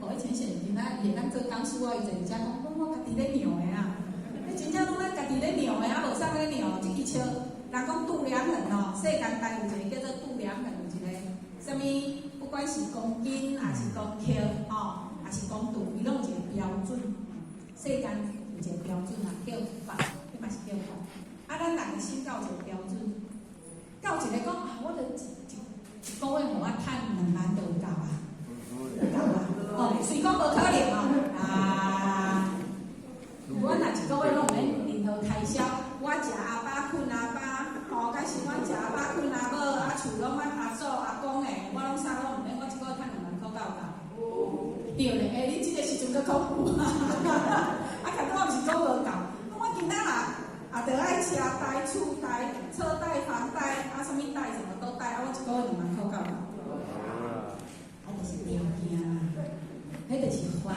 哦，淺顯今仔伊會當做講師，我伊就伫遮講，講我家己咧尿的啊！你真正攏咱家己咧尿的，啊無啥咧尿。這支笑，人講度量衡哦，世間單有一個叫做度量衡，有一個啥物，不管是公斤，還是公克，吼，還是公度，伊攏有一個標準。世間有一個標準啊，叫法，彼嘛是叫法。啊，咱人的心敢有一個標準，敢有一個講啊，我著一個月予我趁2萬就有夠啊，有夠啊。哦，雖講無可能哦，啊，我若一個月攏毋免任何開銷，我食阿爸睏阿爸，吼，甲生活食阿爸睏阿母，啊厝攏阮阿祖阿公的，我攏啥攏毋免，我一個月趁2萬箍夠無夠？對咧，欸，你這個時陣閣講有啊，啊，其實我毋是講無夠，我今仔若也著愛車貸、厝貸、車貸、房貸，啊，啥物貸什麼都貸，啊，我一個月2萬箍夠無？啊，就是條件啦，彼就是法，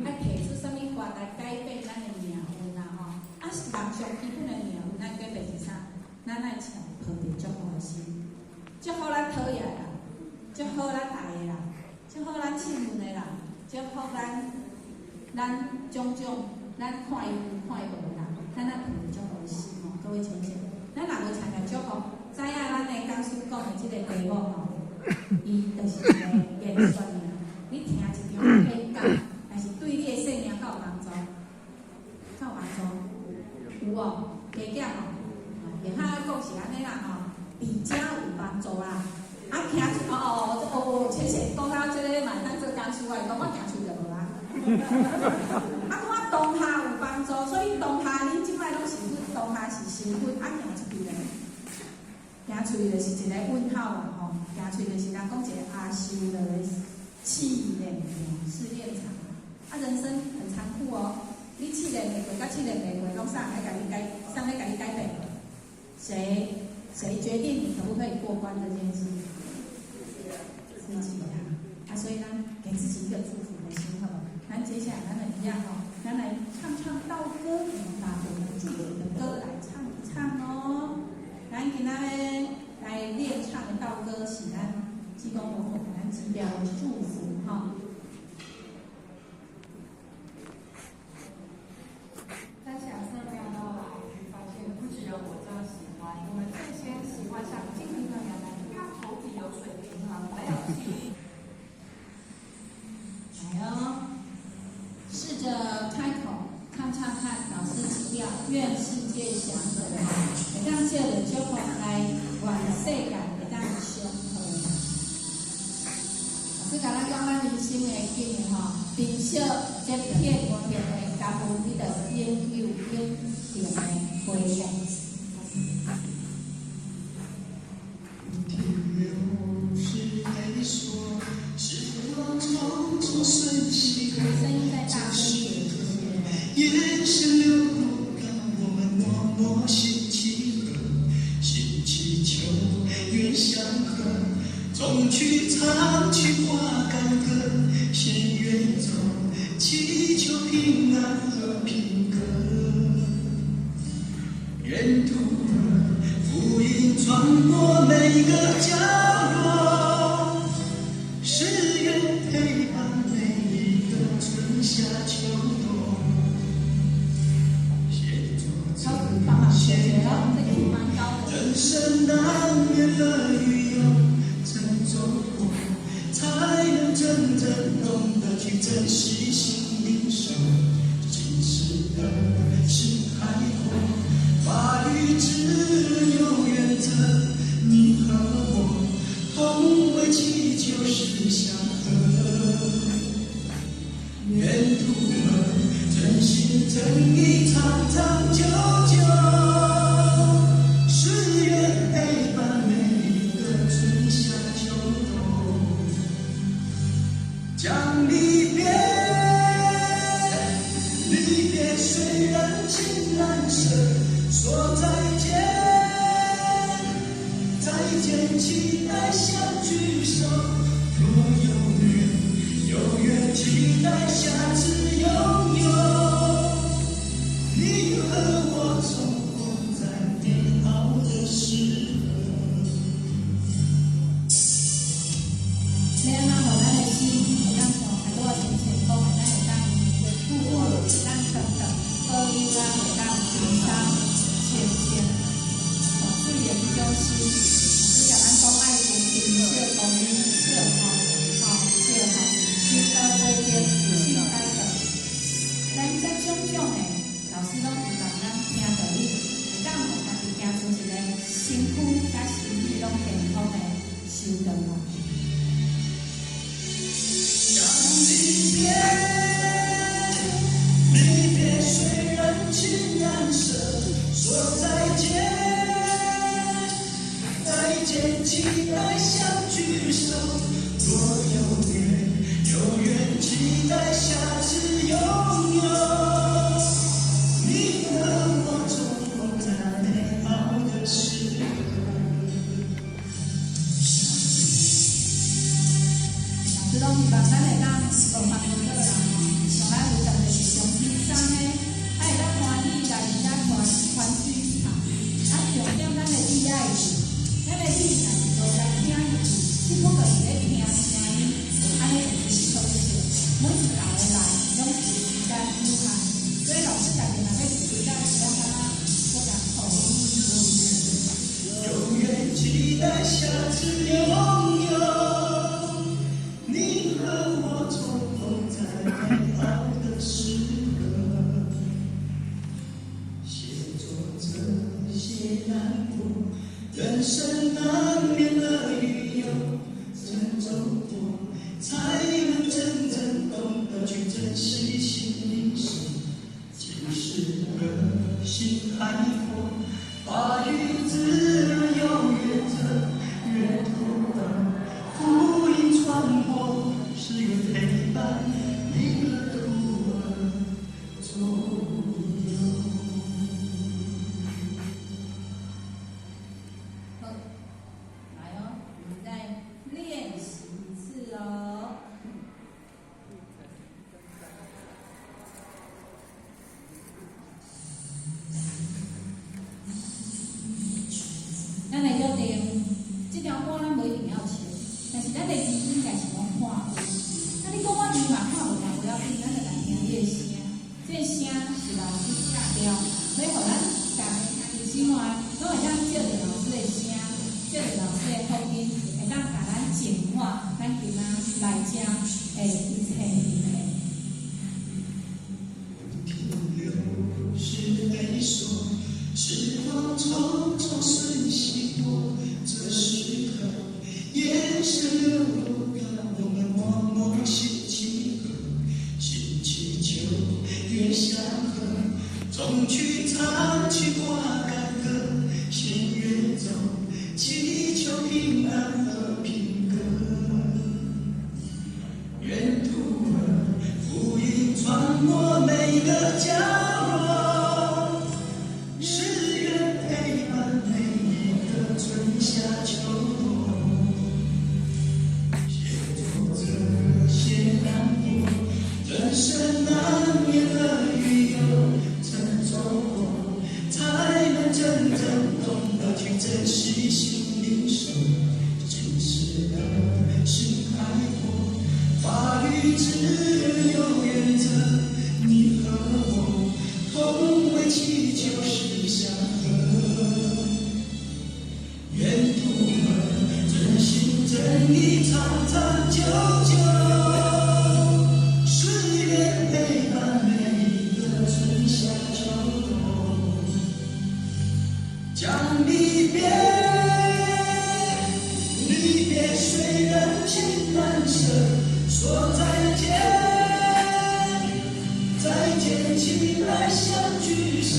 愛提出啥物法來改變咱的命運啊吼！啊，人上基本的命運，咱改變是啥？咱愛揣抱著祝福的心，祝福咱討厭的人，祝福咱愛的人，祝福咱親近的人，祝福咱種種，咱看伊有看伊無的人，咱愛抱著祝福的心吼，各位親戚，咱若無參加祝福，知影咱的講師講的這個題目吼，伊就是一個言說爾。你聽一場演講，但是對你的生命敢有幫助？敢有幫助？有哦，加減哦，下下講是按呢啦吼，佇遮有幫助啦。啊，行出哦哦哦，淺顯講到這個嘛，當做講師啊，伊講我行出就無啊。啊，講我當下有幫助，所以當下恁這擺攏是佛，當下是成佛，啊，行出去咧，行出去就是一個問號啦吼，行出去就是人講一個阿修羅的試煉場，試煉場。啊，人生很殘酷哦，你試煉袂過，佮試煉袂過，攏啥人來共你改？啥人來共你改變？誰？誰決定你可不可以過關這件事？自己啊！啊，所以呢，給自己一個祝福的心，好不好？咱接下來咱們一樣哦，咱來唱唱道歌，我們把我們祝福的歌來唱一唱哦。咱今仔日來練唱的道歌是咱濟公活佛給咱基調的祝福哈。分享色調到 IG，發現不只有我這樣喜歡，我們最先喜歡上精靈的亞楠，因為它頭皮有水平衡，沒有氣。來哦，試着開口唱唱看，老師基調，願世界祥和，會當借著祝福來願世界會當祥和。老師共咱講，咱人生的經驗吼，珍惜這片刻的感恩，你就擁有永恆的回憶。停留是淚說，時光匆匆瞬息，聲音再大聲一點，謝謝。眼神流露，讓我們默默心契合，心祈求願祥和，終去唱去化干戈，先遠走，祈求平安和平鸽。願圖福音傳播每個角落，誓願陪伴每一個春夏秋冬。先做超子幫忙解決哦，這個蠻高的。人生難免樂與憂，曾走過，才能真正懂得去珍惜心靈手。今世的是海闊，發育自由原則，你和我同為祈求是祥和。願圖和真心真意長長久久，誓願陪伴每一個春夏秋冬。將離別，離別雖然情難捨，說再見，再見，期待相聚首。若有緣，有緣期待下次擁有。你和我重逢在美好的時刻。你按怎予咱的心會期待相聚首。若有缘，有缘期待下次擁有。你和我重逢在美好的時刻。老師攏希望咱會當無煩無惱啦吼，像咱有特別是上輕鬆的，啊會當歡喜來遮團團聚一堂。啊，重點咱的耳愛是，咱的耳若是無來聽入去，只不過是咧聽聲音，按呢就真可惜。每一道的來，攏是時間有限，所以老師家己若欲入去，咱是攏感覺足艱苦。有緣期待下次擁有，你和我重逢在美好的時刻。寫作這些難過，人生難免樂與憂，曾走過，才能真正懂得去珍惜心靈手。即使內心海闊，話語滋潤有原則，願徒兒福音傳播，是願陪伴你和徒兒左右。好，來哦，我們再練習一次哦。咱來約定，這條歌咱無一定要唱，但是咱的字應該是攏看過。啊，你講我字嘛看無嘛無要緊，咱就來聽伊的聲。這個聲是老師教調，欲予咱逐个聽佇心內，攏會當借著老師的聲，借著老師的福音，會當共咱淨化咱今仔來遮的一切一切。停留是淚說，時光匆匆瞬息過，這時刻眼神流露，讓我們默默心契合，心祈求願相合，終去唱起掛干戈，心越走，祈求平安和平鴿。願徒兒福音傳播每個角落，是願陪伴每一個春夏秋冬。寫作這些難過，人生難免樂與憂，曾走過，才能真正懂得去珍惜心靈手。即使內心海闊，話語自有原則，你和我同為祈求是相合。願徒兒真心真意長長久久，是願陪伴每一個春夏秋冬。將離別，離別雖然情難捨，說再見，再見，期待相聚首。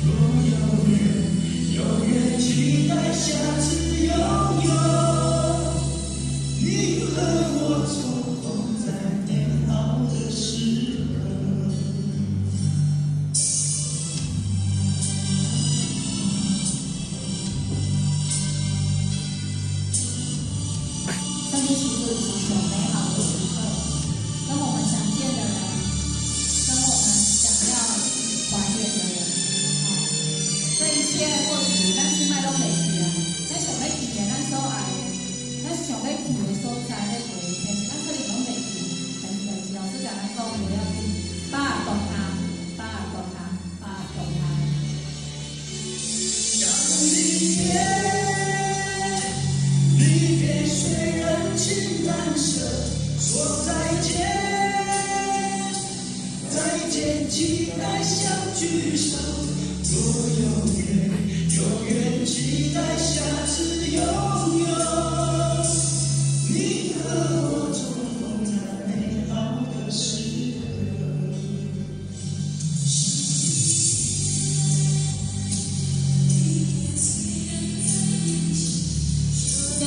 若有緣，有緣期待下次擁有。你和我重逢在美好的時刻。上帝時陣是上美好的時刻，跟我們想見的人，跟我們想要團圓的人，哦，這一切或許咱這擺攏袂記啊，咱想欲去的，咱所愛的，咱想欲去的所在咧過一天，咱可能攏袂記。但是老師共咱講，無要緊，把握當下，把握當下，把握當下。將離別，離別雖然情難捨，說再見，再見，期待相聚首。若有緣，有緣期待下次擁有。你和我重逢在美好的時刻。這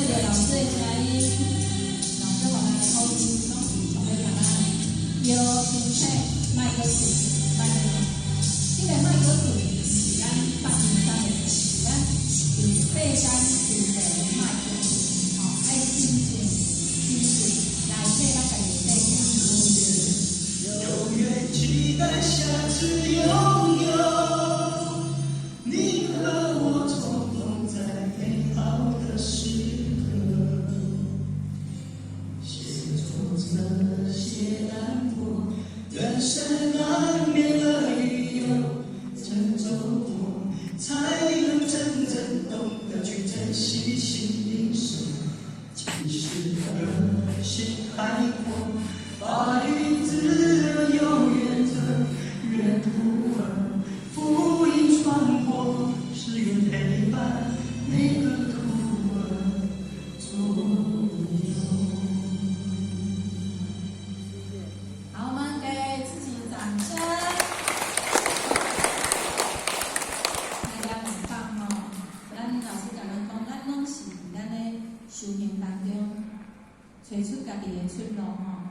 人生難免的雨又曾走過，才能真正懂得去珍惜心領受。即使河心海闊，法律自然有原則，願徒兒福音傳播，是願陪伴每個徒兒左右。好，我們給自己掌聲。大家很棒哦！咱老師共咱講，咱攏是咱咧修行當中，揣出家己的出路吼。